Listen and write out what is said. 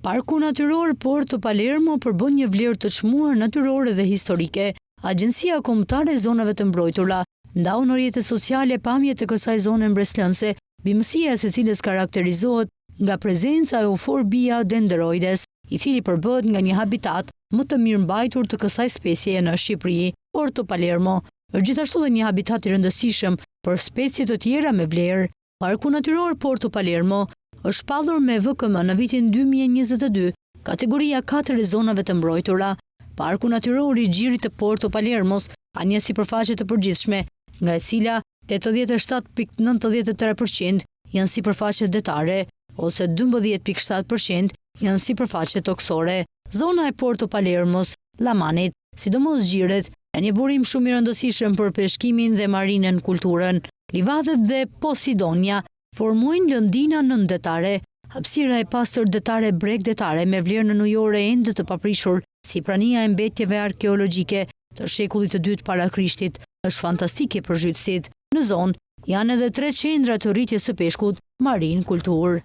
Parku Natyror Porto Palermo përbën një vlerë të çmuar natyrore dhe historike. Agjencia Kombëtare e Zonave të Mbrojtura ndau në rrjetet sociale pamje të kësaj zone mbresëlënëse, bimësia e së cilës karakterizohet nga prezenca e Euphorbia dendroides, i cili përbëhet nga një habitat më të mirëmbajtur të kësaj specieje në Shqipëri. Porto Palermo është gjithashtu dhe një habitat i rëndësishëm për specie të tjera me vlerë. Parku Natyror Porto Palermo është shpallur me VKM në vitin 2022, kategoria 4 e zonave të mbrojtura. Parku Natyror i Gjirit të Porto Palermos ka një sipërfaqe të përgjithshme, nga e cila 87.93% janë sipërfaqe detare ose 12.7% janë sipërfaqe tokësore. Zona e Porto Palermos, Lamanit, sidomos gjiret, janë një burim shumë i rëndësishëm për peshkimin dhe marinën kulturën. Livadhet dhe Posidonia formojnë lëndina nëndetare, hapësira e pastër detare bregdetare me vlerë nënujore ende të paprishur, si prania e mbetjeve arkeologjike të shekullit të dytë para Krishtit, është fantastike për zhytësit. Në zonë janë edhe tre qendra të rritjes së peshkut, marin kulturë.